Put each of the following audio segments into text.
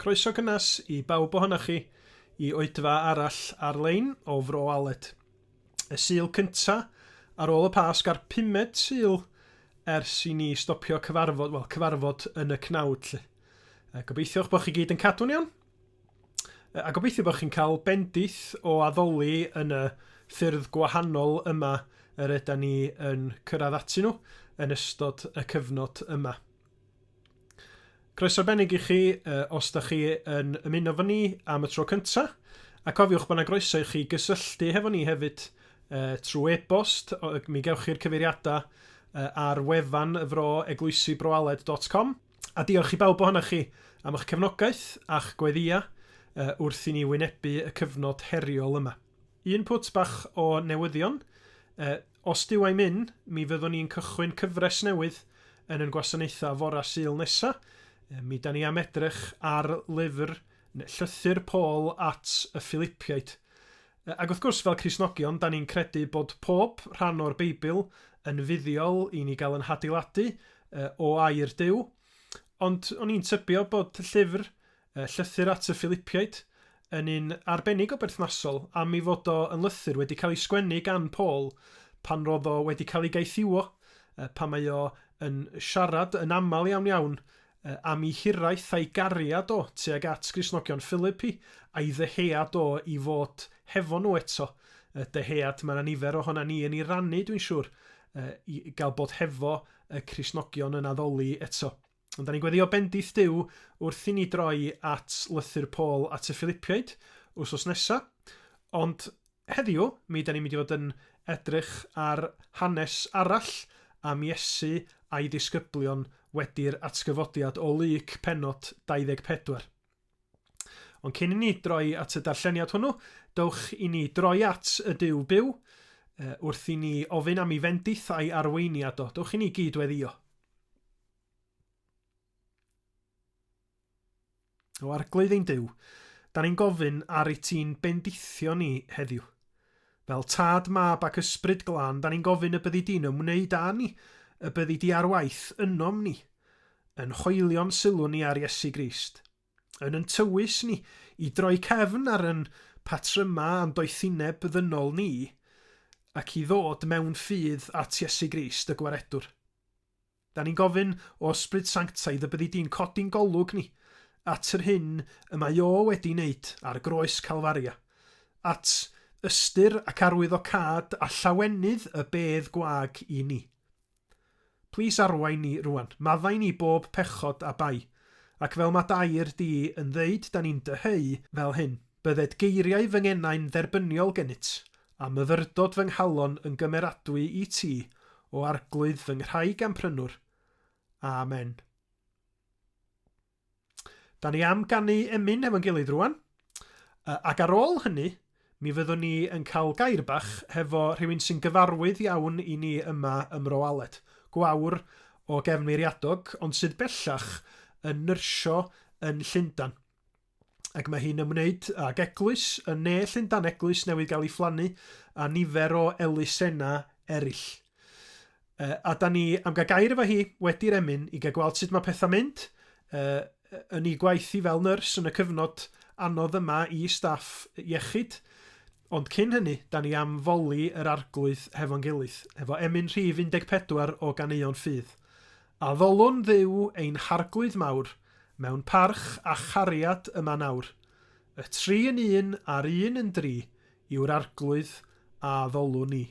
Croeso cynnes i bawb ohonoch chi i oedfa arall ar-lein o Fro Aled. Y Sul cynta ar ôl y Pasg a'r pumed Sul ers i ni stopio cyfarfod, wel, cyfarfod yn y cnawd, 'lly. Gobeithio'ch bod chi gyd yn cadw'n iawn. A gobeithio bod chi'n cael bendith o addoli yn y ffyrdd gwahanol yma yr yda ni yn cyrraedd atyn nhw yn ystod y cyfnod yma. Croeso arbennig i chi os da chi yn ymuno fo ni am y tro cynta. A cofiwch bod yna groeso i chi gysylltu hefo ni hefyd trwy e-bost. Mi gewch chi'r cyfeiriadau ar wefan y fro eglwysibroaled.com. A diolch i bawb ohonoch chi am eich cefnogaeth a'ch gweddïau wrth i ni wynebu y cyfnod heriol yma. Un pwt bach o newyddion, os Duw a'i myn, mi fyddwn ni'n cychwyn cyfres newydd yn yn gwasanaethau fora Sul nesa. Mi 'da ni am edrych ar lyfr, neu llythyr Paul at y Philipiaid. Ac wrth gwrs, fel Cristnogion, 'da ni'n credu bod pob rhan o'r Beibl yn fuddiol i ni gael yn hadeiladu o air Duw. Ond o'n i'n tybio bod llyfr Llythyr at y Philipiaid yn un arbennig o berthnasol am ei fod o yn lythyr wedi cael ei sgwennu gan Paul pan roedd o wedi cael ei gaethiwo, pan mae o yn siarad yn aml iawn iawn am ei hiraeth a'i gariad o tuag at Gristnogion Philipi a'i ddyhead o i fod hefo nhw eto, dyhead mae 'na nifer ohona ni yn ei rannu dwi'n siŵr, i gael bod hefo y Cristnogion yn addoli eto. Ond da ni'n gweddio bendith Duw wrth i ni droi at lythyr Paul at y Philipiaid wsos nesa. Ond heddiw, mi da ni'n mynd i fod yn edrych ar hanes arall am Iesu a'i ddisgyblion wedi'r atgyfodiad o Luc pennod 24. Ond cyn i ni droi at y darlleniad hwnnw, dowch i ni droi at y Duw byw, wrth i ni ofyn am ei fendith a'i arweiniad o. Dowch i ni gyd-weddïo. O Arglwydd ein Duw, da ni'n gofyn ar i ti'n bendithio ni heddiw. Fel Tad, Mab ac Ysbryd Glân, da ni'n gofyn y byddi di'n ymwneud â ni, y byddi di ar waith ynom ni, yn hoelio'n sylw ni ar Iesu Grist, yn yn tywys ni i droi cefn ar yn patrymau a'n doethineb ddynol ni, ac i ddod mewn ffydd at Iesu Grist y Gwaredwr. Da ni'n gofyn o Ysbryd Sanctaidd y byddi di'n codi'n golwg ni at yr hyn y mae o wedi wneud ar groes Calfaria, at ystyr ac arwyddocâd a llawenydd y bedd gwag i ni. Plîs arwain ni rwan, maddau ni bob pechod a bai, ac fel ma d'air di yn ddeud da ni'n dyheu fel hyn, bydded geiriau fy ngenau'n dderbyniol gennyt, A myfyrdod fy nghalon yn gymeradwy i ti, O Arglwydd fy nghraig a'm prynwr. Amen. Da ni am ganu emyn hefo'n gilydd rwan. Ac ar ôl hynny, mi fyddwn ni yn cael gair bach hefo rhywun sy'n gyfarwydd iawn i ni yma ym Mro Aled, gwawr o Gefn Meiriadog, ond sydd bellach yn nyrsio yn Llundain. Ac mae hi'n ymwneud ag eglwys yn ne Llundain, eglwys newydd gael ei phlannu, a nifer o elusennau eraill. A da ni am gael gair efo hi wedi'r emyn i gael gweld sut mae pethau'n mynd yn ei gwaith hi fel nyrs yn y cyfnod anodd yma i staff iechyd. Ond cyn hynny, da ni am foli yr Arglwydd hefo'n gilydd, hefo emyn rhif 14 o Ganeuon Ffydd. Addolwn Dduw ein Harglwydd mawr, mewn parch a chariad yma nawr. Y tri yn un a'r un yn dri yw'r Arglwydd a addolwn ni.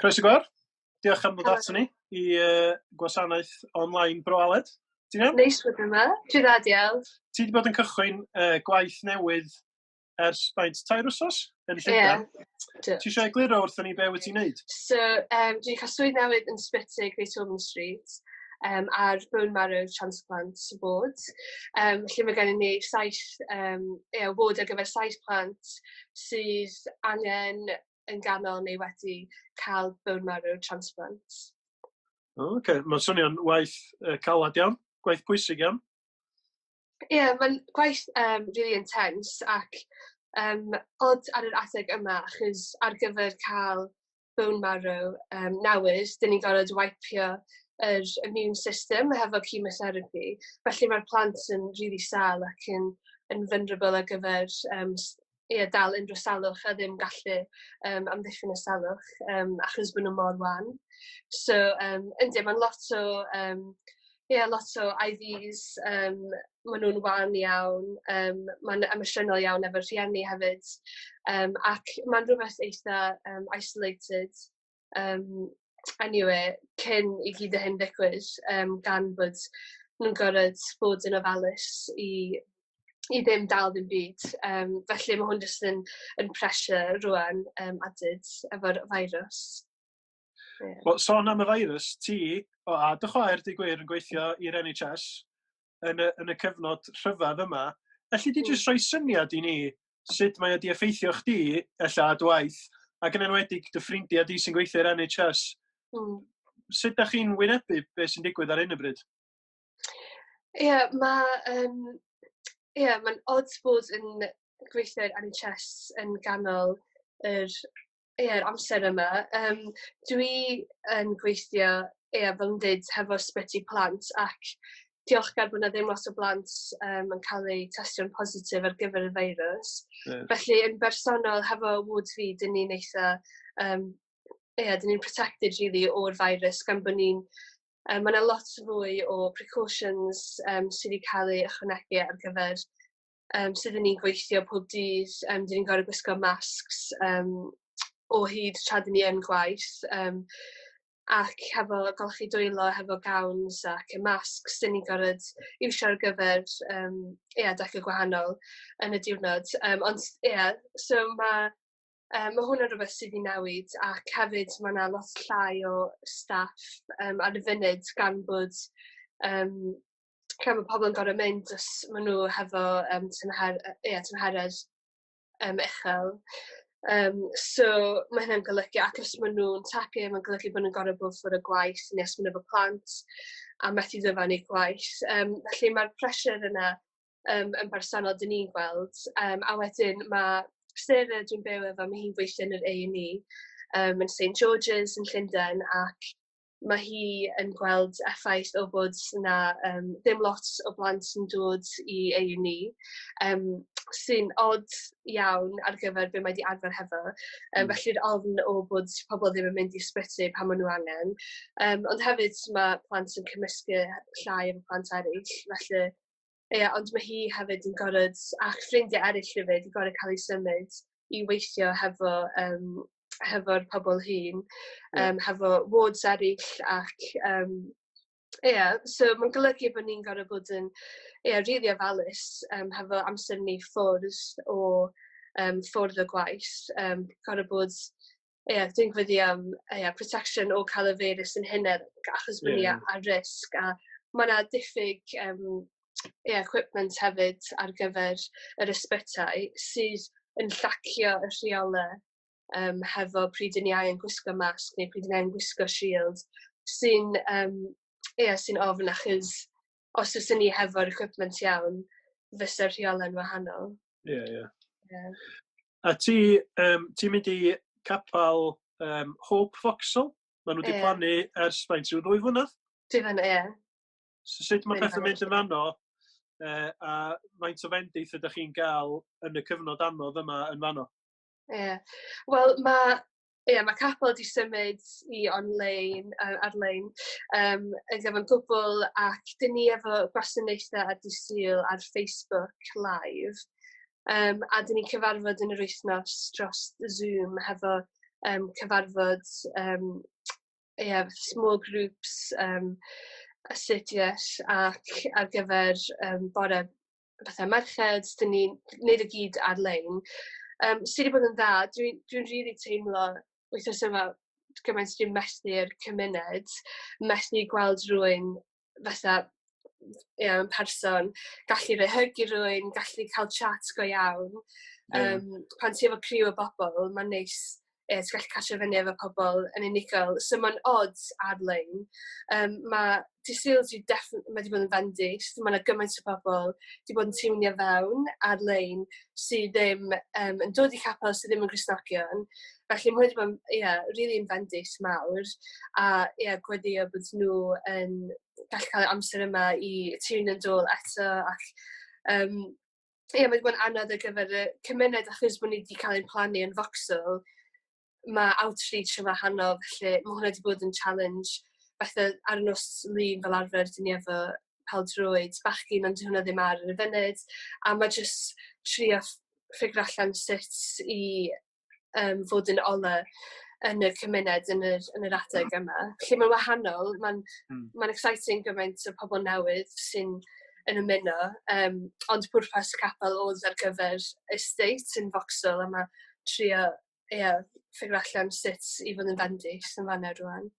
Croeso Gwawr. Diolch am ddod ato ni i gwasanaeth online Bro Aled. Ti'n iawn? Neis bod yma. Dwi dda, diolch. Ti wedi bod yn cychwyn gwaith newydd ers faint, 3 wsos yn Llundain? Ie. Yeah. Ti eisiau egluro wrthon ni be wyt ti'n neud? So, dwi wedi cael swydd newydd yn Sbyty Great Ormond Street ar bone marrow transplant ward, lle mae gennym ni 7 ward ar gyfer 7 plant sydd angen yn ganol neu wedi cael bone marrow transplant. O, oce. Mae'n swnio'n waith calad iawn, gwaith pwysig iawn. Ie, yeah, mae'n gwaith really intense ac od ar yr adeg yma, achos ar gyfer cael bone marrow newydd, dyn ni'n gorfod wipeio yr immune system hefo chemotherapy. Felly mae'r plant yn really sâl ac yn vulnerable ar gyfer dal unrhyw salwch a ddim gallu amddiffyn y salwch achos bod nhw mor wan. So, yndi, mae'n lot o IVs, maen nhw'n wan iawn, mae'n emosiynol iawn efo'r rhieni hefyd, ac mae'n rhywbeth eitha isolated, anyway, cyn i gyd o hyn ddigwydd, gan bod nhw'n gorfod bod yn ofalus i ddim dal ddim byd. Felly mae hwn jyst yn pressure rwan added efo'r virus. Yeah. Wel, sôn am y virus, ti a dy chwaer di gwir yn gweithio i'r NHS yn y cyfnod rhyfedd yma. Elli di jyst rhoi syniad i ni sut mae wedi effeithio chdi, ella a dy waith, ac yn enwedig dy ffrindiau di sy'n gweithio i'r NHS. Sut da chi'n wynebu beth sy'n digwydd ar hyn o bryd? Ie, yeah, mae'n odd bod yn gweithio i'r NHS yn ganol yr amser yma. Dwi yn gweithio, fel yn dweud, hefo sbyty plant, ac diolchgar bod yna ddim lot o blant yn cael eu testio'n positif ar gyfer y feirws. Yeah. Felly, yn bersonol, hefo ward fi, dyn ni'n eitha, dyn ni'n protected really o'r virus, gan bod ni'n, mae yna lot fwy o precautions sydd wedi cael eu ychwanegu ar gyfer sydd ni'n gweithio pob dydd. Dyn ni'n gorfod gwisgo masks o hyd tra dyn ni yn gwaith, ac hefo golchi dwylo, hefo gowns ac y masks dyn ni'n gorfod iwsio ar gyfer adegau gwahanol yn y diwrnod. Ond so mae hwn yn rhywbeth sydd wedi newid, ac hefyd mae yna lot llai o staff ar y funud gan bod gan bod pobl yn gorfod mynd os maen nhw hefo tymheredd uchel. So mae hynny'n golygu, ac os maen nhw'n tagu, mae'n golygu bod nhw'n gorfod bod ffwrdd o gwaith, neu os maen nhw efo plant a methu ddod fewn i gwaith. Felly mae'r pressure yna yn bersonol dyn ni'n gweld. A wedyn mae Sarah dwi'n byw efo, mae hi'n gweithio yn yr A&E yn St George's yn Llundain, ac mae hi yn gweld effaith o bod yna ddim lot o blant yn dod i A&E, sy'n odd iawn ar gyfer be mae wedi arfer hefo. Felly'r ofn o bod pobl ddim yn mynd i ysbyty pan maen nhw angen. Ond hefyd mae plant yn cymysgu llai efo plant eraill, felly ond mae hi hefyd yn gorfod, ac ffrindiau eraill hefyd, yn gorfod cael ei symud i weithio hefo'r pobl hŷn, hefo wards eraill, ac so mae'n golygu bod ni'n gorfod bod yn rili ofalus hefo amser ni ffwrdd o gwaith, gorfod bod, dwi'n gweddi am protection o cael y feirws yn hynny, achos bod ni ar risg, a mae yna diffyg equipment hefyd ar gyfer yr ysbytai sydd yn llacio y rheolau hefo pryd ni angen gwisgo masg neu pryd ni angen gwisgo shield, sy'n ofn, achos os oes ni hefo'r equipment iawn, fysa'r rheolau'n wahanol. Ie, ie. A ti'n mynd i capel Hope Vauxhall? Maen nhw wedi plannu ers faint, rhyw 2 flynedd? 2 flynedd, ie. So, sut mae pethau'n mynd yn fanno, a faint o fendith ydych chi'n gael yn y cyfnod anodd yma yn fanno? Ie. Wel, mae capel wedi symud i online, ar-lein, yn gyfan gwbl, ac dyn ni efo gwasanaethau ar dydd Sul ar Facebook Live, a dyn ni'n cyfarfod yn yr wythnos dros Zoom hefo cyfarfod, ie, small groups, astudiaeth ac ar gyfer bore fatha merched, dyn ni'n gwneud y gyd ar-lein. Sydd wedi bod yn dda, dwi'n dwi rili teimlo wythnos yma gymaint dwi'n methu'r cymuned, methu gweld rhywun fatha ie, yn person, gallu rhoi hug i rhywun, gallu cael chat go iawn. Pan ti efo criw o bobl, mae'n neis, ie, ti'n gallu catch fyny efo pobl yn unigol. So mae'n odd ar-lein. Mae Dydd Sul dwi mae wedi bod yn fendith. Mae yna gymaint o bobl wedi bod yn tiwnio fewn ar-lein sydd ddim yn dod i capel, sydd ddim yn Gristnogion. Felly mae wedi bod yn, ie, really yn fendith mawr. A ie, gweddio bod nhw yn gallu cael amser yma i tiwnio'n dôl eto. Ac ie, mae wedi bod yn anodd ar gyfer y cymuned achos bod ni wedi cael ein plannu yn Vauxhall. Mae outreach yn wahanol, felly mae hwnna wedi bod yn challenge. Fatha ar y nos Lun fel arfer, dyn ni efo pêl-droed bachgyn, ond hwnna ddim ar y funud. A mae jyst trio ffigur allan sut i fod yn ola yn y cymuned yn yr adeg yma. Felly mae'n wahanol, mae'n exciting gymaint o pobl newydd sy'n yn ymuno, ond pwrpas y capel oedd ar gyfer estate yn Vauxhall, a mae trio, ie, ffigur allan sut i fod yn fendith yn fanna rwan.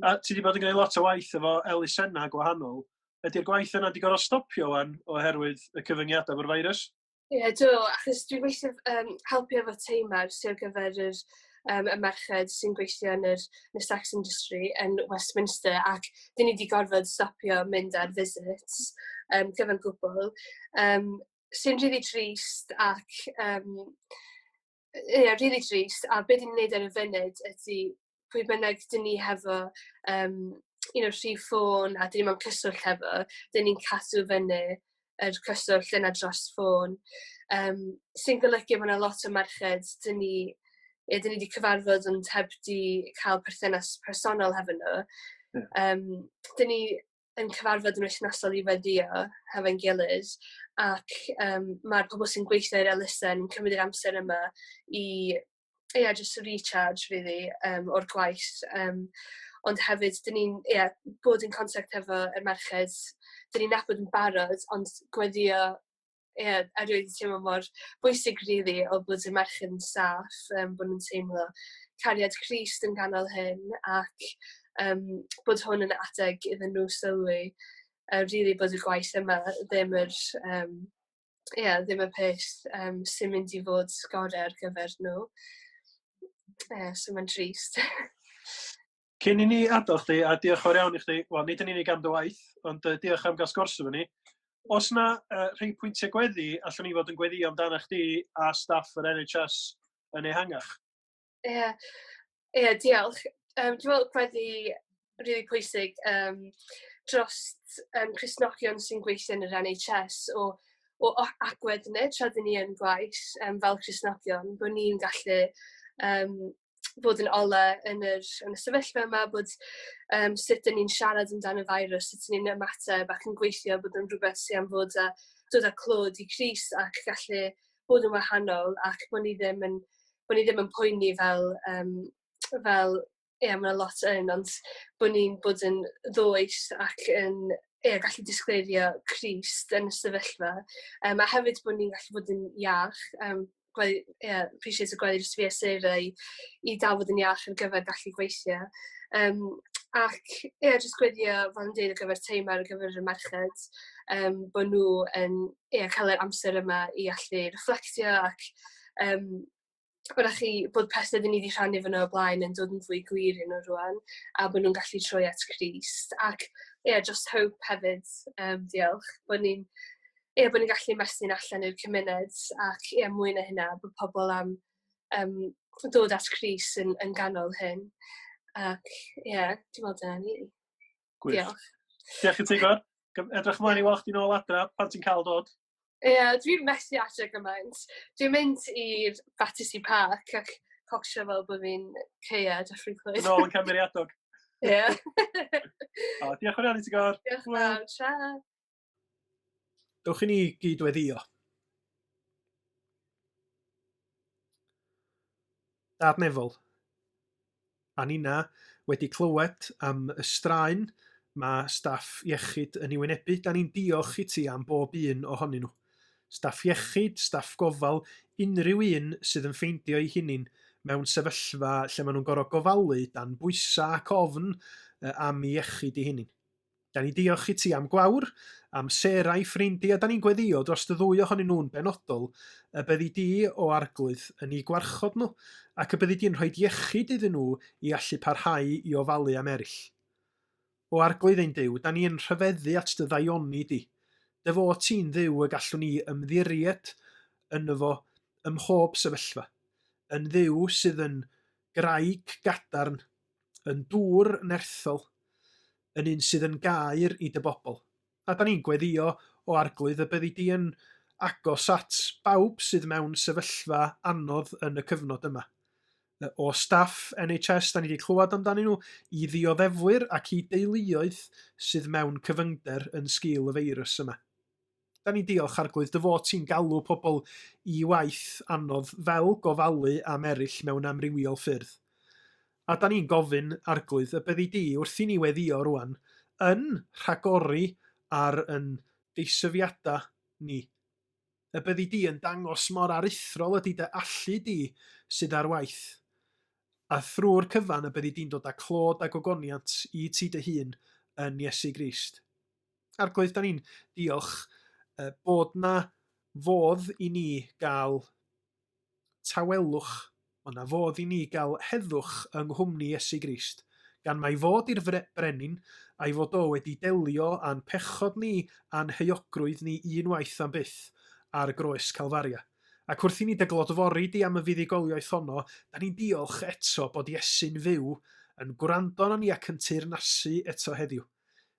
A ti wedi bod yn gwneud lot o waith efo elusennau gwahanol. Ydy'r gwaith yna wedi gorfod stopio wan oherwydd y cyfyngiadau efo'r virus? Ie, yeah, do, achos dwi'n gweithio, helpu efo teimau sydd ar gyfer y merched sy'n gweithio yn y sex industry yn Westminster, ac dyn ni wedi gorfod stopio mynd ar visits gyfan gwbl, sy'n really trist ac yeah, really trist, a beth ni'n gwneud ar y funud ydy pwy bynnag dyn ni hefo rhif ffôn a dyn ni mewn cyswllt hefo, dyn ni'n cadw fyny yr cyswllt yna dros ffôn. Sy'n golygu bod yna lot o merched dyn ni, ie, dyn ni wedi cyfarfod ond heb di cael perthynas personol hefo nhw. Dyn ni yn cyfarfod yn wythnosol i weddio hefo'n gilydd ac mae'r pobl sy'n gweithio i'r elusen yn cymryd yr amser yma i, yeah, just recharge really o'r gwaith. Ond hefyd, dyn ni'n, yeah, bod yn contact efo y merched, dyn ni'n nabod yn barod, ond gweddio, yeah, erioed wedi teimlo mor bwysig really o bod y merched yn saff, bod nhw'n teimlo cariad Crist yn ganol hyn ac bod hwn yn adeg iddyn nhw sylwi really bod y gwaith yma ddim yr, yeah, ddim y peth sy'n mynd i fod gorau ar gyfer nhw. So mae'n trist. Cyn i ni adael chdi, a diolch fawr iawn i chdi, wel, nid yn unig am dy waith, ond diolch am gael sgwrs efo ni. Oes na rhai pwyntiau gweddi allwn ni fod yn gweddio amdano chdi a staff yr NHS yn ehangach? Ie, yeah, diolch. Dwi'n meddwl gweddi really pwysig dros Cristnogion sy'n gweithio yn yr NHS o agwedd ni, tra dyn ni yn gwaith fel Cristnogion, bod ni'n gallu bod yn ola yn y sefyllfa yma, bod sut dyn ni'n siarad amdano virus, sut dyn ni'n ymateb ac yn gweithio, bod yn rhywbeth sy'n am fod a dod â clod i Crist ac gallu bod yn wahanol ac bod ni ddim yn poeni fel ie, mae 'na lot yn, ond bod ni'n bod yn ddwys ac yn, ie, gallu disgleirio Crist yn y sefyllfa. A hefyd bod ni'n gallu bod yn iach. Yeah, appreciate y gweddi jyst fi a Sarah i dal fod yn iach ar gyfer gallu gweithio. Ac ie, yeah, jyst gweddio fel yn dweud ar gyfer teimau, ar gyfer y merched, bod nhw yn, yeah, cael yr amser yma i allu reflectio ac wrach chi bod pethau dyn ni wedi rhannu efo nhw o blaen yn dod yn fwy gwir i nhw rwan, a bod nhw'n gallu troi at Crist. Ac ie, yeah, just hope hefyd, diolch, bod ni'n ie, bod ni'n gallu ymestyn allan i'r cymuned ac ie, mwy na hynna, bod pobl am dod at Crist yn ganol hyn. Ac ie, yeah, dwi'n meddwl dyna ni. Gwych. Diolch. Diolch i ti, Gor. Edrych ymlaen i weld chdi nôl adra pan ti'n cael dod. Ie, yeah, dwi'n methu adre gymaint. Dwi'n mynd i'r Battersea Park ac cocsio fel bod fi'n ceia Dyffryn Clwyd. Yn ôl yn cymeriadog. Ie. O, diolch yn iawn i ti, Gor. Diolch yn fawr. Tra. Dewch i ni gyd weddio. Dad nefol, a nina wedi clywed am y straen mae staff iechyd yn ei wynebu, da ni'n diolch i ti am bob un ohonyn nhw. Staff iechyd, staff gofal, unrhyw un sydd yn ffeindio ei hunin mewn sefyllfa lle maen nhw'n gorfod gofalu dan bwysau ac ofn am ei iechyd ei hunin. Da ni'n diolch i ti am Gwawr, am Sarah a'i ffrindiau, a da ni'n gweddïo dros y ddwy ohonyn nhw'n benodol, y byddi di, o Arglwydd, yn eu gwarchod nhw, ac y byddi di'n rhoi iechyd iddyn nhw i allu parhau i ofalu am eraill. O Arglwydd ein Duw, da ni yn rhyfeddu at dy ddaioni di. Dy fod ti'n Dduw y gallwn ni ymddiried yno fo ym mhob sefyllfa. Yn Dduw sydd yn graig gadarn, yn dŵr nerthol, yn un sydd yn gaer i dy bobl. A da ni'n gweddïo, o Arglwydd, y byddi di yn agos at bawb sydd mewn sefyllfa anodd yn y cyfnod yma. O staff NHS, da ni wedi clywed amdanyn nhw, i ddioddefwyr ac i deuluoedd sydd mewn cyfyngder yn sgil y feirws yma. Da ni'n diolch, Arglwydd, dy fod ti'n galw pobl i waith anodd fel gofalu am eraill mewn amrywiol ffyrdd. A da ni'n gofyn, Arglwydd, y byddi di, wrth i ni weddïo rwan, yn rhagori ar yn deisyfiadau ni. Y byddi di yn dangos mor aruthrol ydy dy allu di sydd ar waith. A thrwy'r cyfan y byddi di'n dod â clod a gogoniant i ti dy hun yn Iesu Grist. Arglwydd, da ni'n diolch bod na fodd i ni gael tawelwch, mae na fodd i ni gael heddwch yng nghwmni Iesu Grist, gan mai fod i'r brenin, a'i fod o wedi delio â'n pechod ni a'n heuogrwydd ni un waith am byth ar groes Calfaria. Ac wrth i ni dy glodfori di am y fuddugoliaeth honno, da ni'n diolch eto bod Iesu'n fyw, yn gwrando arnon ni ac yn teyrnasu eto heddiw.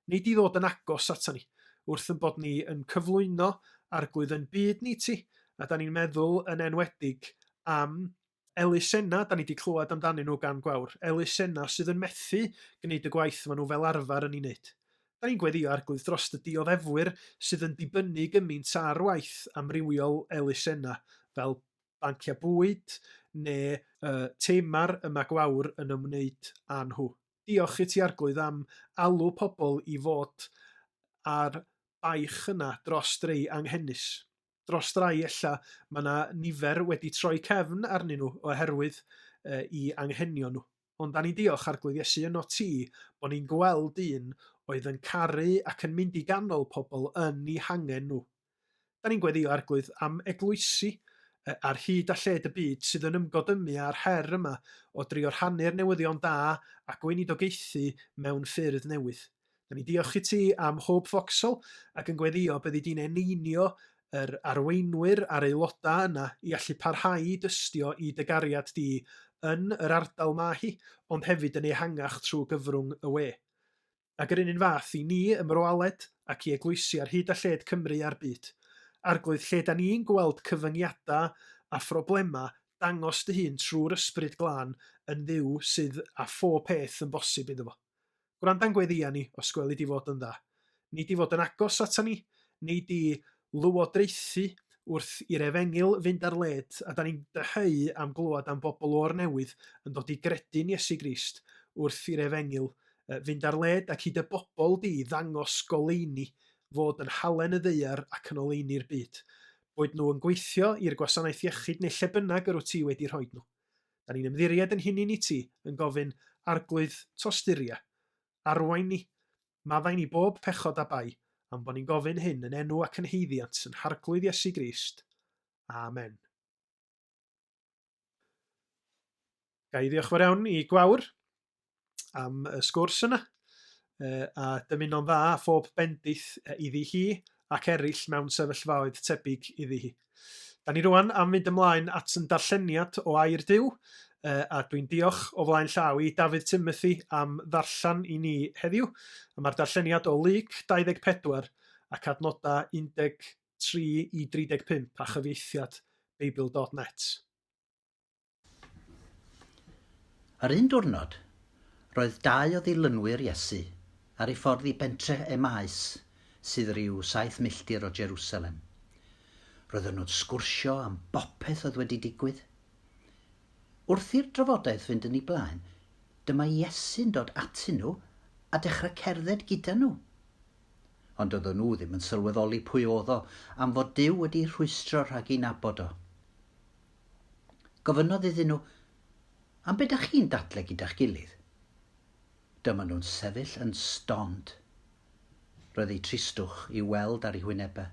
Nei di ddod yn agos ata ni, wrth yn bod ni yn cyflwyno Arglwydd yn byd ni ti, a da ni'n meddwl yn enwedig am elusennau da ni wedi clywed amdanyn nhw gan Gwawr, elusennau sydd yn methu gwneud y gwaith maen nhw fel arfer yn ei wneud. Da ni'n gweddïo Arglwydd dros y dioddefwyr sydd yn dibynnu gymaint ar waith amrywiol elusennau fel banciau bwyd neu y teimar y mae Gwawr yn ymwneud â nhw. Diolch i ti Arglwydd am alw pobl i fod â'r baich yna dros rei anghenus. Dros rai ella mae yna nifer wedi troi cefn arnyn nhw oherwydd i anghenion nhw. Ond da ni'n diolch Arglwydd Iesu yno ti bod ni'n gweld un oedd yn caru ac yn mynd i ganol pobl yn eu hangen nhw. Da ni'n gweddïo, Arglwydd, am eglwysi ar hyd a lled y byd sydd yn ymgodymu â'r her yma o drio rhannu'r newyddion da a gweinidogaethu mewn ffyrdd newydd. Da ni'n diolch i ti am Hope Vauxhall ac yn gweddïo byddi di'n eneinio yr arweinwyr a'r aelodau yna i allu parhau i dystio i dy gariad di yn yr ardal ma hi, ond hefyd yn ehangach trwy gyfrwng y we. Ac yr un un fath i ni ym Mro Aled ac i eglwysi ar hyd a lled Cymru a'r byd. Arglwydd, lle da ni'n gweld cyfyngiadau a phroblemau, dangos dy hun trwy'r Ysbryd Glân yn Dduw sydd â phob peth yn bosib iddo fo. Gwranda'n gweddïau ni, os gweli di fod yn dda. Nei di fod yn agos ata ni, nei di lywodraethu wrth i'r efengyl fynd ar led, a da ni'n dyheu am glywed am bobl o'r newydd yn dod i gredu'n Iesu Grist wrth i'r efengyl fynd ar led ac i dy bobl di ddangos goleuni fod yn halen y ddaear ac yn oleuni'r byd, boed nhw yn gweithio i'r gwasanaeth iechyd neu lle bynnag yr wyt ti wedi rhoid nhw. Da ni'n ymddiried yn hunin i ti, yn gofyn, Arglwydd, tosturia. Arwain ni. Maddau ni bob pechod a bai, am bo ni'n gofyn hyn yn enw ac yn haeddiant yn Harglwydd Iesu Grist. Amen. Ga i ddiolch fawr iawn i Gwawr am y sgwrs yna, a dymuno'n dda a phob bendith iddi hi ac eraill mewn sefyllfaoedd tebyg iddi hi. Da ni rwan am fynd ymlaen at yn darlleniad o Air Duw, a dwi'n diolch o flaen llaw i Dafydd Timothy am ddarllen i ni heddiw. A mae'r darlleniad o Luc 24 ac adnodau 13 i 35 a chyfieithiad Beibl.net. Yr un diwrnod, roedd dau o ddilynwyr Iesu ar eu ffordd i bentre Emaus, sydd ryw saith milltir o Jerusalem. Roedden nhw'n sgwrsio am bopeth oedd wedi digwydd. Wrth i'r drafodaeth fynd yn ei blaen, dyma Iesu'n dod atyn nhw a dechrau cerdded gyda nhw. Ond doedden nhw ddim yn sylweddoli pwy oedd o, am fod Duw wedi rhwystro rhag ei nabod o. Gofynnodd iddyn nhw, Am be dach chi'n dadle gyda'ch gilydd? Dyma nhw'n sefyll yn stond. Roedd eu tristwch i'w weld ar eu hwynebau.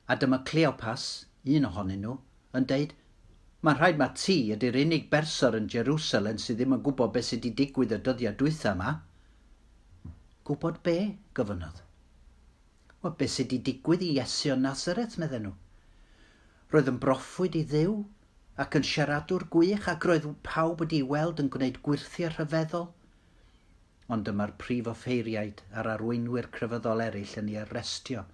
A dyma Cleopas, un ohonyn nhw, yn deud, Mae'n rhaid ma ti ydy'r unig bersor yn Jerusalem sydd ddim yn gwybod beth sydd 'di digwydd y dyddiau dwytha 'ma. Gwybod be? gofynnodd. Wel, beth sydd 'di digwydd i Iesu o Nazareth, medden nhw. Roedd yn broffwyd i Dduw, ac yn siaradwr gwych, ac roedd pawb wedi ei weld yn gwneud gwyrthiau rhyfeddol. Ond dyma'r prif offeiriaid a'r arweinwyr crefyddol eraill yn ei arestio,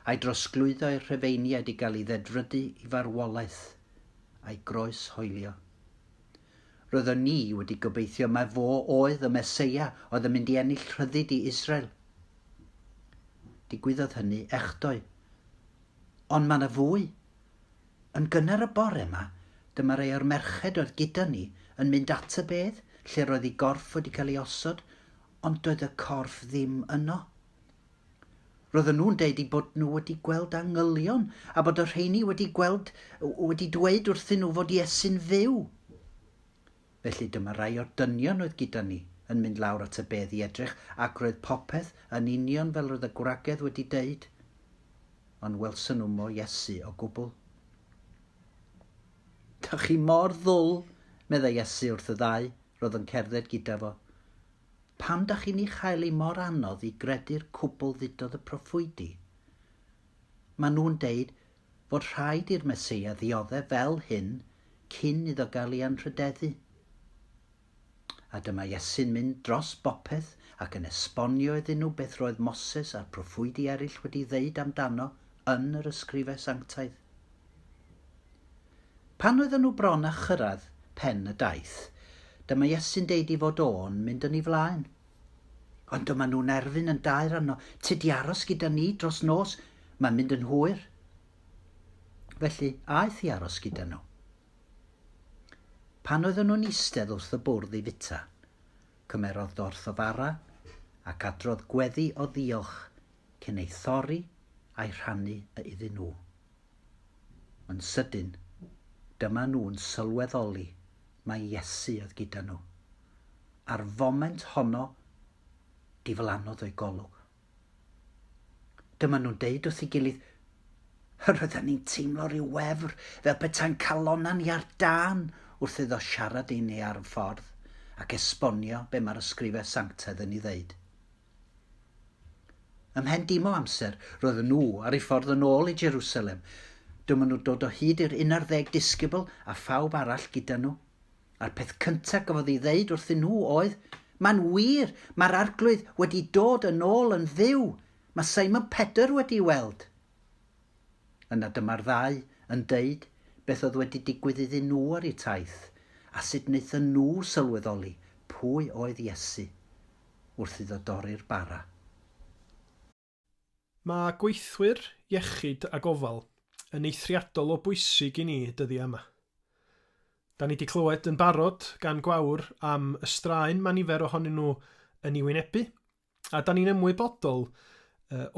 a'i drosglwyddo i'r Rhufeiniaid i gael ei ddedfrydu i farwolaeth, a'i groes hoelio. Roeddwn ni wedi gobeithio mai fo oedd y Meseia oedd yn mynd i ennill rhyddid i Israel. Digwyddodd hynny echdoe. Ond mae 'na fwy. Yn gynnar y bore 'ma, dyma rei o'r merched oedd gyda ni yn mynd at y bedd lle roedd ei gorff wedi cael ei osod, ond doedd y corff ddim yno. Roedden nhw'n deud eu bod nhw wedi gweld angylion a bod y rheini wedi gweld, wedi dweud wrthyn nhw fod Iesu'n fyw. Felly dyma rai o'r dynion oedd gyda ni yn mynd lawr at y bedd i edrych ac roedd popeth yn union fel roedd y gwragedd wedi deud. Ond welson nhw mo Iesu o gwbl. Dach chi mor ddwl, meddai Iesu wrth y ddau roedd yn cerdded gyda fo. Pam dach chi'n ei chael hi mor anodd i gredu'r cwbl ddudodd y proffwydi? Maen nhw'n deud fod rhaid i'r Meseia ddioddef fel hyn cyn iddo gael ei anrhydeddu. A dyma Iesu'n mynd dros bopeth ac yn esbonio iddyn nhw beth roedd Moses a'r proffwydi eraill wedi ddeud amdano yn yr Ysgrifau Sanctaidd. Pan oedden nhw bron â chyrraedd pen y daith, dyma Iesu'n deud ei fod o'n mynd yn ei flaen. Ond dyma nhw'n erfyn yn daer arno, Tyd i aros gyda ni dros nos, mae'n mynd yn hwyr. Felly, aeth i aros gyda nhw. Pan oedden nhw'n eistedd wrth y bwrdd i fwyta, cymerodd dorth o fara ac adrodd gweddi o ddiolch cyn ei thorri a'i rhannu iddyn nhw. Yn sydyn, dyma nhw'n sylweddoli mai Iesu oedd gyda nhw. A'r foment honno, diflannodd o'i golwg. Dyma nhw'n deud wrth ei gilydd, Yr oedden ni'n teimlo rhyw wefr, fel petai'n calonnau ni ar dân wrth iddo siarad i ni ar y ffordd ac esbonio be mae'r ysgrifau sanctaidd yn ei ddeud. Ymhen dim o amser, roedden nhw ar eu ffordd yn ôl i Jerusalem. Dyma nhw'n dod o hyd i'r unarddeg disgybl a phawb arall gyda nhw. A'r peth cyntaf gafodd ei ddeud wrthyn nhw oedd, Mae'n wir, mae'r Arglwydd wedi dod yn ôl yn fyw! Mae Simon Pedr wedi weld! Yna dyma'r ddau yn deud beth oedd wedi digwydd iddyn nhw ar eu taith, a sut wnaethon nhw sylweddoli pwy oedd Iesu wrth iddo dorri'r bara. Mae gweithwyr iechyd a gofal yn eithriadol o bwysig i ni dyddiau yma. Da ni 'di clywed yn barod gan Gwawr am y straen mae nifer ohonyn nhw yn ei wynebu, a da ni'n ymwybodol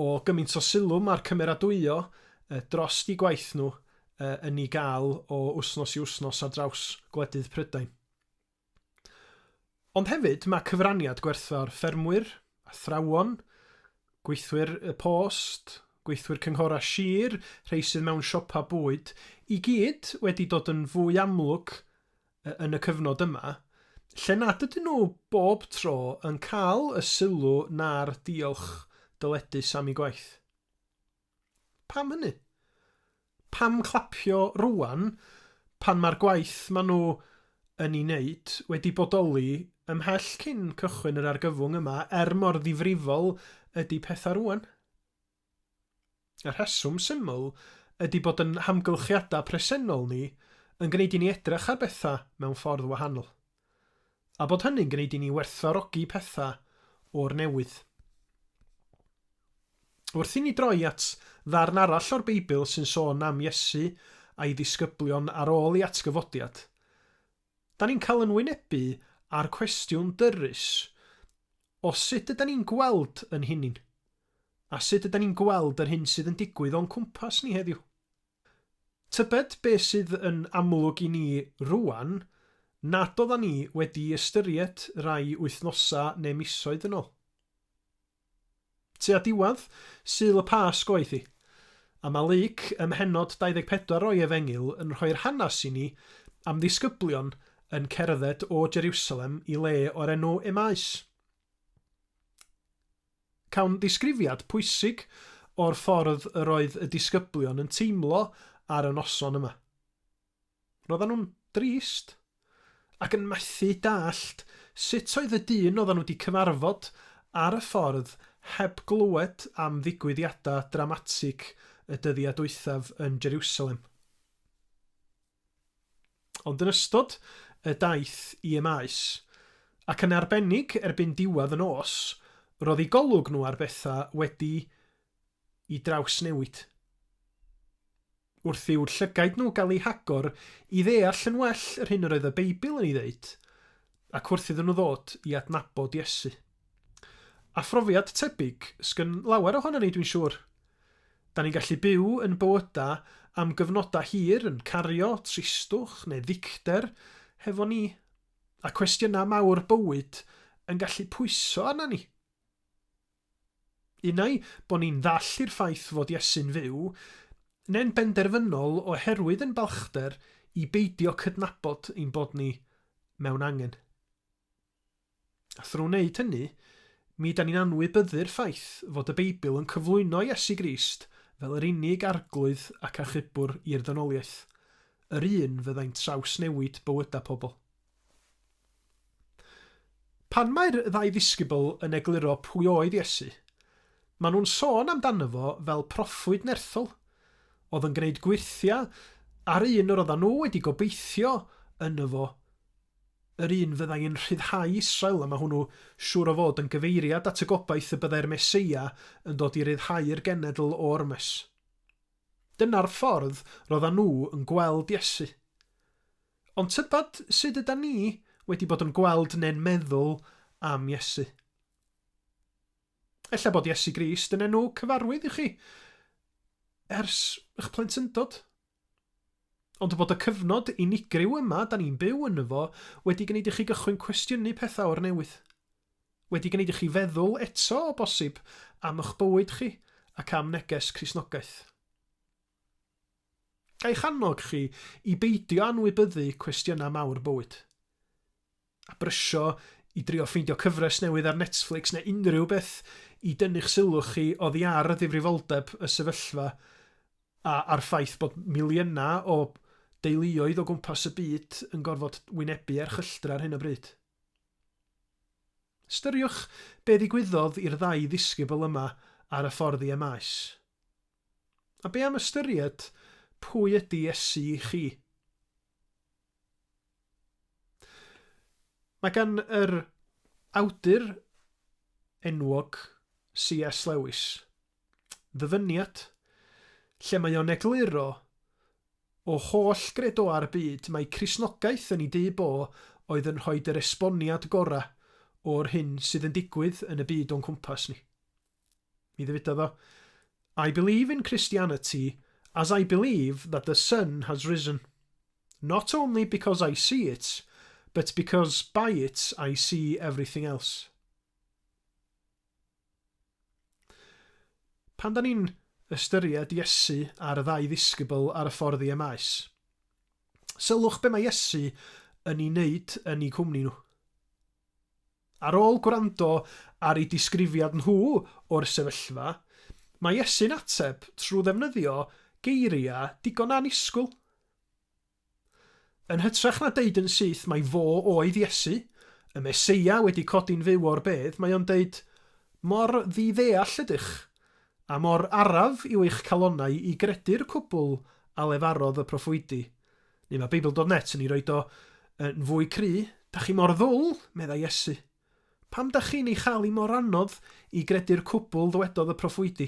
o gymaint o sylw mae'r cymeradwyo dros eu gwaith nhw yn ei gael o wsnos i wsnos ar draws gwledydd Prydain. Ond hefyd mae cyfraniad gwerthfawr ffermwyr, athrawon, gweithwyr y post, gweithwyr cynghorau sir, rhei sydd mewn siopau bwyd, i gyd wedi dod yn fwy amlwg yn y cyfnod yma, lle nad ydyn nhw bob tro yn cael y sylw na'r diolch dyledus am eu gwaith. Pam hynny? Pam clapio rŵan pan mae'r gwaith maen nhw yn ei wneud wedi bodoli ymhell cyn cychwyn yr argyfwng yma, er mor ddifrifol ydy pethau rŵan? Y rheswm syml ydy bod yn hamgylchiadau presennol ni yn gwneud i ni edrych ar bethau mewn ffordd wahanol. A bod hynny'n gwneud i ni werthfawrogi pethau o'r newydd. Wrth i ni droi at ddarn arall o'r Beibl sy'n sôn am Iesu a'i ddisgyblion ar ôl ei atgyfodiad, Da ni'n cael yn wynebu â'r cwestiwn dyrys o sut ydan ni'n gweld yn hunin, a sut ydan ni'n gweld yr hyn sydd yn digwydd o'n cwmpas ni heddiw. Tybed be sydd yn amlwg i ni rŵan nad oeddan ni wedi ystyried rai wythnosau neu misoedd yn ôl? Tua diwedd Sul y Pasg oedd hi, a mae Luc ym mhennod 24 o'i Efengyl yn rhoi'r hanes i ni am ddisgyblion yn cerdded o Jeriwsalem i le o'r enw Emaus. Cawn ddisgrifiad pwysig o'r ffordd yr oedd y disgyblion yn teimlo ar y noson yma. Roedden nhw'n drist ac yn methu dallt sut oedd y dyn oedden nhw wedi cyfarfod ar y ffordd heb glywed am ddigwyddiadau dramatig y dyddiau dwythaf yn Jeriwsalem. Ond yn ystod y daith i Emaus, ac yn arbennig erbyn diwedd y nos, roedd eu golwg nhw ar bethau wedi i drawsnewid. Wrth i'w llygaid nhw gael eu hagor i ddeall yn well yr hyn yr oedd y Beibl yn ei ddeud, ac wrth iddyn nhw ddod i adnabod Iesu. A phrofiad tebyg sgyn lawer ohonon ni dwi'n siŵr. Da ni'n gallu byw yn bywyda am gyfnodau hir yn cario tristwch neu ddicter hefo ni, a cwestiynau mawr bywyd yn gallu pwyso arna ni. Unai bod ni'n ddall i'r ffaith fod Iesu'n fyw, neu'n benderfynol oherwydd ein balchder i beidio cydnabod ein bod ni mewn angen. A thrwy wneud hynny, mi 'dan ni'n anwybyddu'r ffaith fod y Beibl yn cyflwyno Iesu Grist fel yr unig Arglwydd ac Achubwr i'r ddynoliaeth, yr un fyddai'n trawsnewid bywydau pobl. Pan mae'r ddau ddisgybl yn egluro pwy oedd Iesu, maen nhw'n sôn amdano fo fel proffwyd nerthol, oedd yn gwneud gwyrthiau a'r un yr oedden nhw wedi gobeithio yno fo, yr un fyddai yn rhyddhau Israel, a mae hwnnw siŵr o fod yn gyfeiriad at y gobaith y byddai'r Meseia yn dod i ryddhau'r genedl o ormes. Dyna'r ffordd roeddan nhw yn gweld Iesu. Ond tybed sut ydan ni wedi bod yn gweld neu'n meddwl am Iesu? Ella bod Iesu Grist yn enw cyfarwydd i chi ers eich plentyndod. Ond bod y cyfnod unigryw yma da ni'n byw yno fo wedi gwneud i chi gychwyn cwestiynu pethau o'r newydd. Wedi gwneud i chi feddwl eto o bosib am eich bywyd chi ac am neges Cristnogaeth. Ga i'ch annog chi i beidio anwybyddu cwestiynau mawr bywyd. A brysio i drio ffeindio cyfres newydd ar Netflix neu unrhyw beth i dynnu'ch sylw chi oddi ar ddifrifoldeb y sefyllfa a a'r ffaith bod miliynau o deuluoedd o gwmpas y byd yn gorfod wynebu erchylltra ar hyn o bryd. Ystyriwch be ddigwyddodd i'r ddau ddisgybl yma ar y ffordd i Emaus. A be am ystyried pwy ydy Iesu i chi? Mae gan yr awdur enwog C.S. Lewis ddyfyniad lle mae o'n egluro o holl gredoau'r byd mai Cristnogaeth yn ei dyb o oedd yn rhoid yr esboniad gorau o'r hyn sydd yn digwydd yn y byd o'n cwmpas ni. Mi ddywedodd o, I believe in Christianity as I believe that the sun has risen. Not only because I see it, but because by it I see everything else. Pan da ni'n ystyried Iesu a'r ddau ddisgybl ar y ffordd i Emaus, sylwch be mae Iesu yn ei wneud yn eu cwmni nhw. Ar ôl gwrando ar eu disgrifiad nhw o'r sefyllfa, mae Iesu'n ateb trwy ddefnyddio geiriau digon annisgwyl. Yn hytrach na deud yn syth mai fo oedd Iesu, y Meseia wedi codi'n fyw o'r bedd, mae o'n deud, Mor ddi-ddeall ydych, a mor araf yw eich calonnau i gredu'r cwbl a lefarodd y proffwydi. Neu mae Beibl dot net yn ei roid o yn fwy cry, Da chi mor ddwl, meddai Iesu. Pam da chi'n ei chael hi mor anodd i gredu'r cwbl ddwedodd y proffwydi?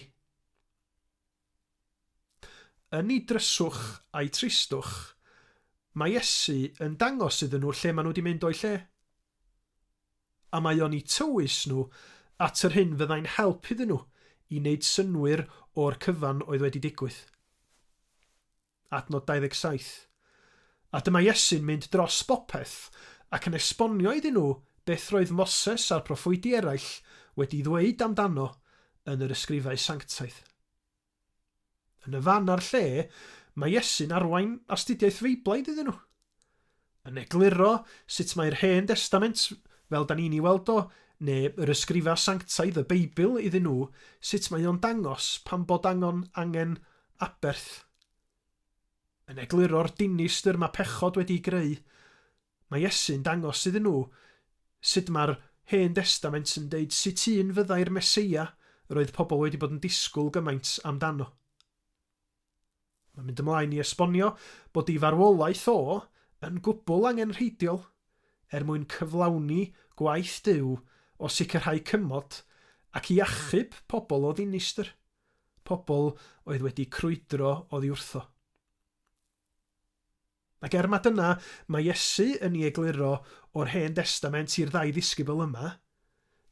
Yn ei dryswch a'i tristwch, Mae Iesu yn dangos iddyn nhw lle maen nhw wedi mynd o'i lle. A mae o'n eu tywys nhw at yr hyn fyddai'n help iddyn nhw i wneud synnwyr o'r cyfan oedd wedi digwydd. Adnod 27. A dyma Iesu'n mynd dros bopeth ac yn esbonio iddyn nhw beth roedd Moses a'r proffwydi eraill wedi ddweud amdano yn yr ysgrifau sanctaidd. Yn y fan a'r lle, mae Iesu'n arwain astudiaeth Feiblaidd iddyn nhw. Yn egluro sut mae'r Hen Destament, fel da ni'n ei weld o, neu yr ysgrifau sanctaidd, y Beibl, iddyn nhw, sut mae o'n dangos pam bod angon angen aberth. Yn egluro'r dinistr mae pechod wedi'i greu, Mae Iesu'n dangos iddyn nhw sut mae'r Hen Destament yn deud sut un fyddai'r Meseia yr oedd pobl wedi bod yn disgwyl gymaint amdano. Mae'n mynd ymlaen i esbonio bod ei farwolaeth o yn gwbl angenrheidiol er mwyn cyflawni gwaith Duw o sicrhau cymod ac i achub pobl o ddinistr, pobl oedd wedi crwydro oddi wrtho. Ac er ma dyna mae Iesu yn ei egluro o'r Hen Destament i'r ddau ddisgybl yma,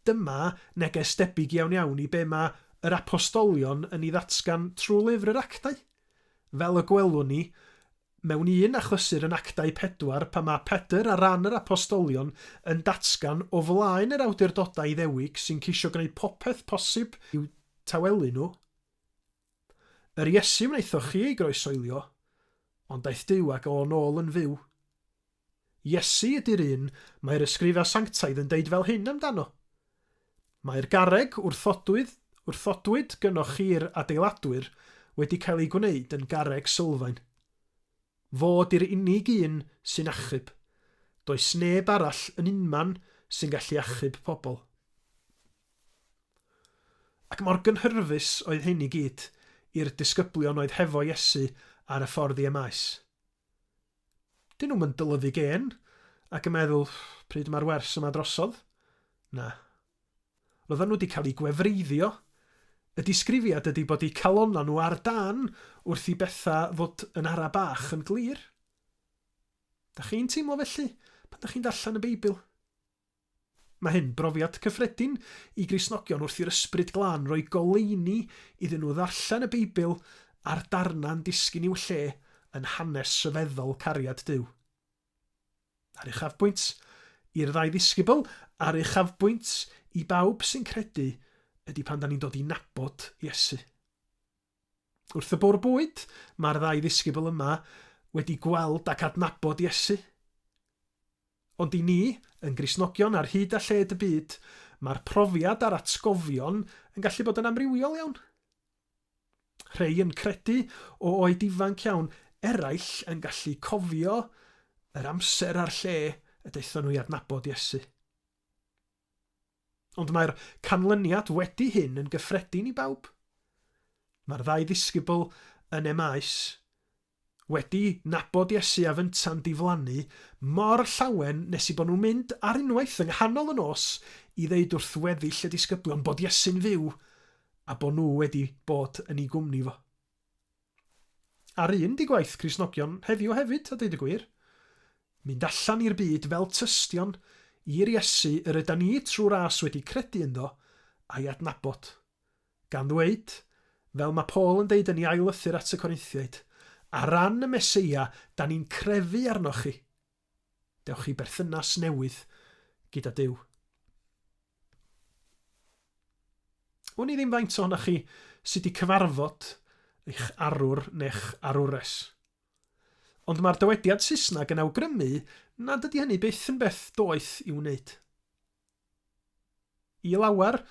dyma neges debyg iawn iawn i be mae yr apostolion yn ei ddatgan trwy lyfr yr Actau. Fel y gwelwn ni mewn un achlysur yn Actau 4 pan mae Pedr ar ran yr apostolion yn datgan o flaen yr awdurdodau Iddewig sy'n ceisio gwneud popeth posib i'w tawelu nhw, Yr Iesu wnaethoch chi ei groesoelio, ond daeth Duw ag o nôl yn fyw. Iesu ydy'r un mae'r Ysgrifau Sanctaidd yn deud fel hyn amdano, Mae'r garreg wrthodwyd, wrthodwyd gynnoch chi'r adeiladwyr wedi cael ei gwneud yn garreg sylfaen. Fo 'di'r unig un sy'n achub. Does neb arall yn unman sy'n gallu achub pobl. Ac mor gynhyrfus oedd hyn i gyd i'r disgyblion oedd hefo Iesu ar y ffordd i Emaus. Dyn nhw'm yn dylyfu gên ac yn meddwl, pryd mae'r wers yma drosodd? Na. Roedden nhw wedi cael eu gwefreiddio. Y disgrifiad ydy bod eu calonnau nhw ar dân wrth i bethau ddod yn ara bach yn glir. Da chi'n teimlo felly pan da chi'n darllen y Beibl? Mae hyn brofiad cyffredin i Gristnogion wrth i'r Ysbryd Glân roi goleuni iddyn nhw ddarllen y Beibl a'r darnau'n disgyn i'w lle yn hanes rhyfeddol cariad Duw. A'r uchafbwynt i'r ddau ddisgybl, a'r uchafbwynt i bawb sy'n credu ydy pan da ni'n dod i nabod Iesu. Wrth y bwrdd bwyd, mae'r ddau ddisgybl yma wedi gweld ac adnabod Iesu. Ond i ni, yn Gristnogion ar hyd a lled y byd, mae'r profiad a'r atgofion yn gallu bod yn amrywiol iawn. Rhei yn credu o oed ifanc iawn, eraill yn gallu cofio yr amser a'r lle y daethon nhw i adnabod Iesu. Ond mae'r canlyniad wedi hyn yn gyffredin i bawb. Mae'r ddau ddisgybl yn Emaus wedi nabod Iesu a fynta'n diflannu mor llawen nes i bod nhw'n mynd ar unwaith yng nghanol y nos i ddeud wrth weddill y disgyblion bod Iesu'n fyw a bod nhw wedi bod yn ei gwmni fo. A'r un 'di gwaith Cristnogion heddiw hefyd, a deud y gwir. Mynd allan i'r byd fel tystion i'r Iesu yr ydan ni trwy ras wedi credu ynddo a'i adnabod. Gan ddweud, fel mae Paul yn deud yn ei ail lythyr at y Corinthiaid, Ar ran y Meseia, da ni'n crefu arnoch chi. Dewch i berthynas newydd gyda Duw. Wn i ddim faint ohonoch chi sydd wedi cyfarfod eich arwr neu'ch arwres. Ond mae'r dywediad Saesneg yn awgrymu nad ydy hynny byth yn beth doeth i'w wneud. I lawer,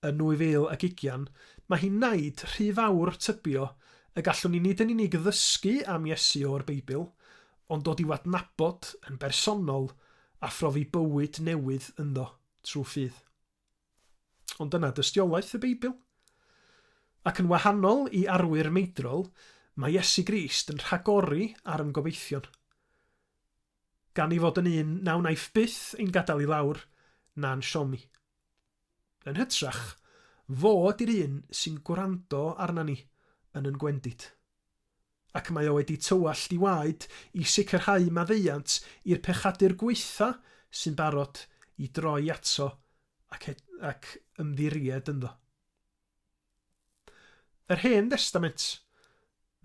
yn 2020, mae hi'n naid rhy fawr tybio y gallwn ni nid yn unig ddysgu am Iesu o'r Beibl, ond dod i'w adnabod yn bersonol a phrofi bywyd newydd ynddo trwy ffydd. Ond dyna dystiolaeth y Beibl. Ac yn wahanol i arwyr meidrol, mae Iesu Grist yn rhagori ar yn gobeithion. Gan ei fod yn un na wnaiff byth ein gadael i lawr na'n siomi. Yn hytrach, fo ydi'r un sy'n gwrando arna ni yn yn gwendid. Ac mae o wedi tywallt i waed i sicrhau maddeuant i'r pechadur gwaetha sy'n barod i droi ato ac, ac ymddiried ynddo. Yr Hen Destament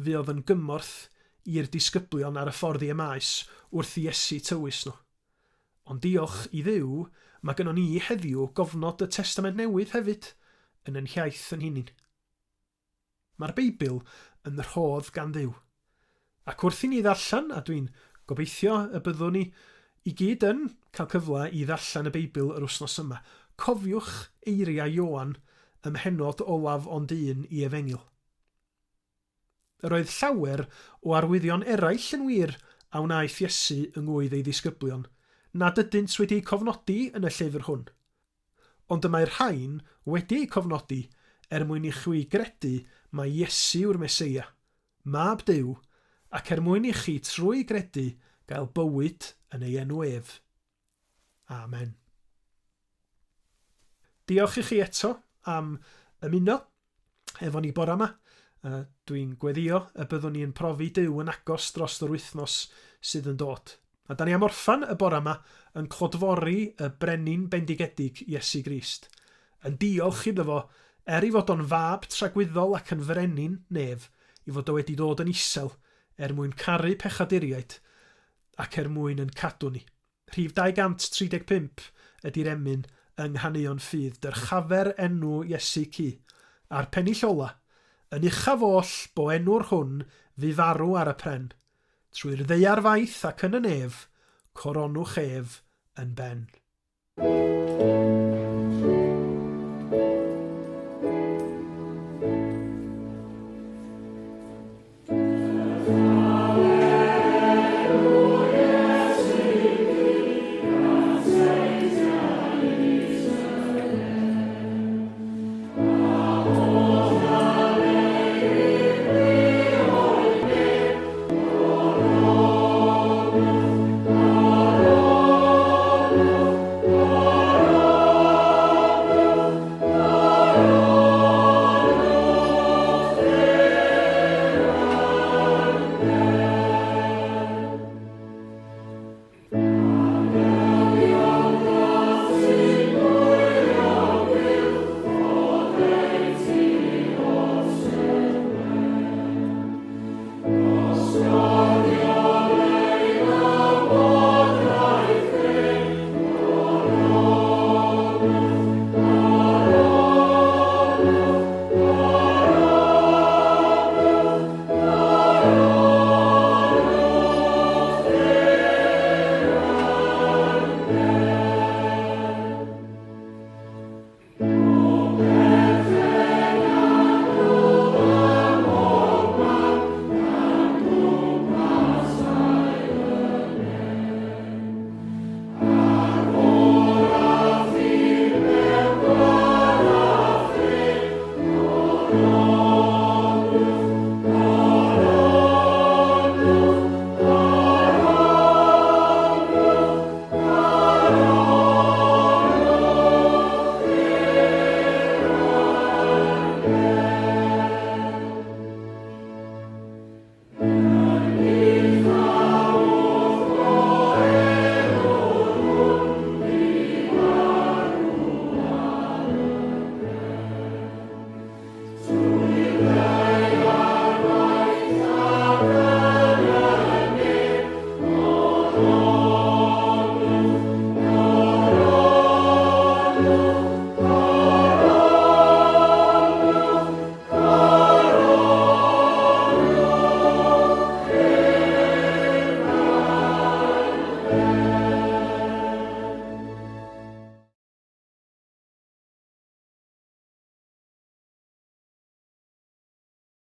fuodd yn gymorth i'r disgyblion ar y ffordd i Emaus wrth i Iesu tywys nhw. Ond diolch i Dduw, mae gynnon ni heddiw gofnod y Testament Newydd hefyd yn ein hiaith yn hunin. Mae'r Beibl yn rhodd gan Dduw. Ac wrth i ni ddarllen, a dwi'n gobeithio y byddwn ni i gyd yn cael cyfle i ddarllen y Beibl yr wythnos yma, cofiwch eiriau Ioan ym mhennod olaf ond un i Efengyl. Yr oedd llawer o arwyddion eraill yn wir a wnaeth Iesu yng ngŵydd ei ddisgyblion, nad ydynt wedi eu cofnodi yn y llyfr hwn. Ond y mae'r rhain wedi eu cofnodi er mwyn i chwi gredu mai Iesu yw'r Meseia, Mab Duw, ac er mwyn i chi trwy gredu gael bywyd yn ei enw ef. Amen. Diolch i chi eto am ymuno efo ni bora yma. Dwi'n gweddio y byddwn ni yn profi Duw yn agos dros yr wythnos sydd yn dod. A da ni am orffan y bora yma yn clodfori y brenin bendigedig Iesu Grist. Yn diolch iddo fo, er i fod o'n fab tragwyddol ac yn frenin nef, i fod o wedi dod yn isel er mwyn caru pechaduriaid ac er mwyn yn cadw ni. Rhif 235 ydi'r emyn yng Nghaneuon Ffydd, Dyrchafer enw Iesu cu, a'r pennill ola, Yn uchaf oll bo enw'r hwn fu farw ar y pren, Trwy'r ddaear faith ac yn y nef, Coronwch ef yn ben.